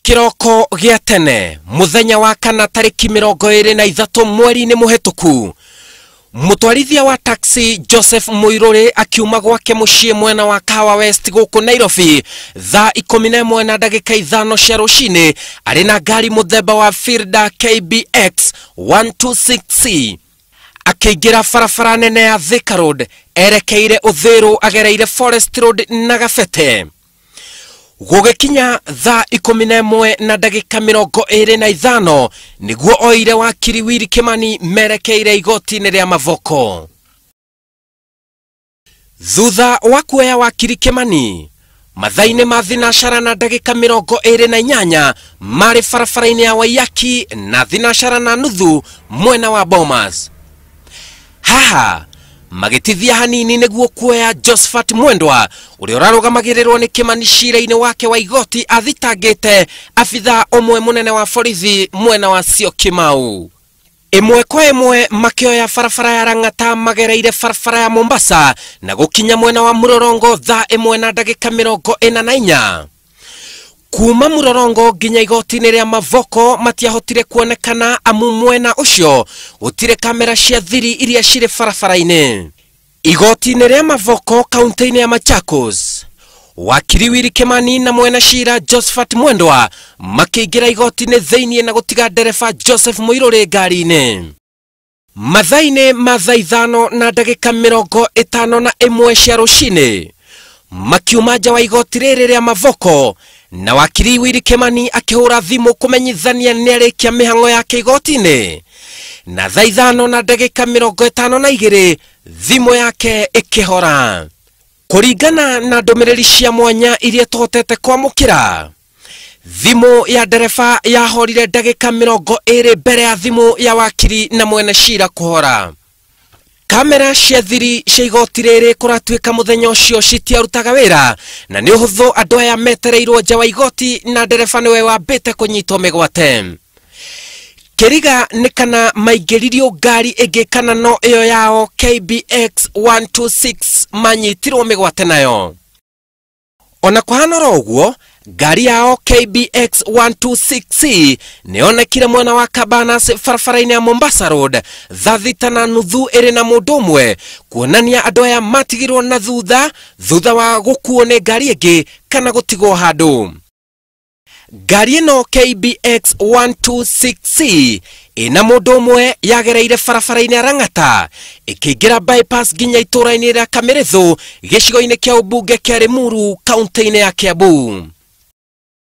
Kĩroko gĩa tene mũthenya wa kana tarĩki 23 mweri-inĩ mũhetũku, mũtwarithia wa taxi Joseph Muiruri akiuma gwake mũciĩ mwena wa Kahawa West gũkũ Nairobi thaa 11:05 cia rũcinĩ arĩ na ngari mũthemba wa Fielder KBX 126C akĩingĩra barabara nene ya Thika Road erekeire Uthiru agereire Forest Road na Gabete. Gũgĩkinya thaa 11:25 nĩguo oire wakiri Willy Kimani merekeire igoti-inĩ rĩa Mavoko. Thutha wa kuoya wakiri Kimani mathaa-inĩ ma 8:28 marĩ barabara-inĩ ya Waiyaki na 8:30 mwena wa Bomas. Haha magĩtithia hanini nĩguo kuoya Josephat Mwendwa ũrĩa ũrarũgamagĩrĩrwo nĩ Kimani cira-inĩ wake wa igoti athitangĩte abithaa ũmwe mũnene wa borithi mwena wa Syokimau. Ĩmwe kwa ĩmwe makĩoya barabara ya Lang'ata magereire barabara ya Mombasa na gũkinya mwena wa Mũrorongo thaa 1:44. Kuma Mũrorongo nginya igoti-inĩ rĩa Mavoko matiahotire kuonekana amu mwena ũcio gũtirĩ kamera cia thiri iria cirĩ barabara-inĩ. Igoti-inĩ rĩa Mavoko kaunti-inĩ ya Machakos, wakiri Willy Kimani na mwena cira Josephat Mwendwa makĩingĩra igoti-inĩ thĩiniĩ na gũtiga ndereba Joseph Muiruri ngari-inĩ. Mathaa-inĩ ma thaa 5:51 cia rũcinĩ makiuma nja wa igoti rĩrĩ rĩa Mavoko na wakiri Willy Kimani akĩhũra thimũ kũmenyithania nĩarĩkia mĩhang'o yake igoti-inĩ, na thaa 5:52 thimũ yake ĩkĩhora. Kũringana na ndũmĩrĩri cia mwanya iria tũhotete kwamũkĩra, thimũ ya ndereba yahorire ndagĩka 20 mbere ya thimũ ya wakiri na mwene cira kũhora. Kamera cia thiri cia igoti rĩrĩ kũratuĩka mũthenya ũcio citiarutaga wĩra na nĩ ũhũthũ andũ aya metereirwo nja wa igoti na ndereba nĩwe wambĩte kũnyitwo mĩgwate. Kĩriga nĩ kana maingĩririo ngari ĩngĩ kana no ĩyo yao KBX 126 manyitirwo mĩgwate nayo. Ona kũhana oro ũguo, ngari yao KBX 126C nĩyonekire mwena wa Cabanas barabara-inĩ ya Mombasa Road thaa 6:30 ĩrĩ na mũndũ ũmwe, kuonania andũ aya matigirwo na thutha thutha wa gũkuo nĩ ngari ĩngĩ kana gũtigwo handũ. Ngari ĩno KBX 126C ĩna mũndũ ũmwe yagereire barabara-inĩ ya Lang'ata ĩkĩingĩra bypass nginya itũũra-inĩ rĩa Kamĩrĩthũ gĩcigo-inĩ kĩa ũmbunge kĩa Limuru kaunti-inĩ ya Kiambu.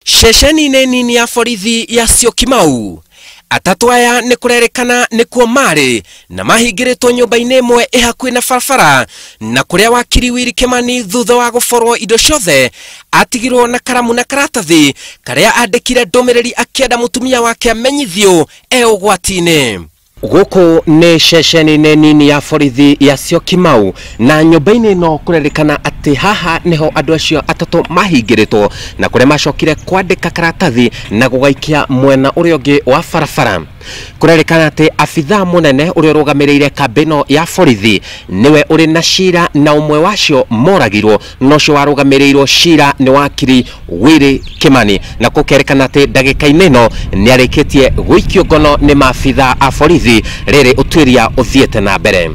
Ceceni-inĩ nini ya borithi ya Syokimau, atatũ aya nĩ kũrerĩkana nĩkuo marĩ na mahingĩrĩtwo nyũmba-inĩ ĩmwe ĩ hakuhĩ na barabara na kũrĩa wakiri Willy Kimani thutha wa gũborwo indo ciothe atigirwo na karamu na karatathi karĩa andĩkire ndũmĩrĩri akĩenda mũtumia wake amenyithio e ũgwati-inĩ. Gũkũ nĩ ceceni-inĩ nini ya borithi ya Syokimau na nyũmba-inĩ ĩno kũrerĩkana atĩ haha nĩho andũ acio atatũ mahingĩrĩtwo na kũrĩa macokire kwandĩka karatathi na gũgaikia mwena ũrĩa ũngĩ wa barabara. Kũrerĩkana atĩ abithaa mũnene ũrĩa ũrũgamĩrĩire kambĩ ĩno ya borithi nĩwe ũrĩ na cira na ũmwe wacio moragirwo na ũcio warũgamĩrĩirwo cira nĩ wakiri Willy Kimani, na gũkerĩkana atĩ ndagĩka-inĩ ĩno nĩarĩkĩtie gũikio ngono nĩ maabithaa a borithi rĩrĩ ũtuĩria ũthiĩte na mbere.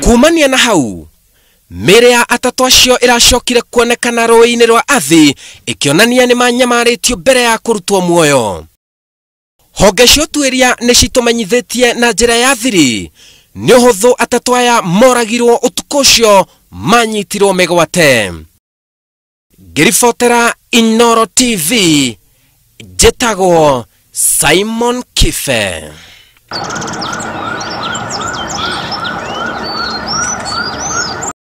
Kumania na hau, mĩĩrĩ ya atatũ acio ĩracokire kuonekana rũĩ-inĩ rwa Athi ĩkĩonania nĩ manyamarĩtio mbere ya kũrutwo muoyo. Honge cia ũtuĩria nĩ citũmenyithĩtie na njĩra ya thiri nĩ ũhũthũ atatũ aya moragirwo ũtukũ ũcio manyitirwo mĩgwate. Ngĩribotera Inooro TV, njĩtagwo Simon Kibe.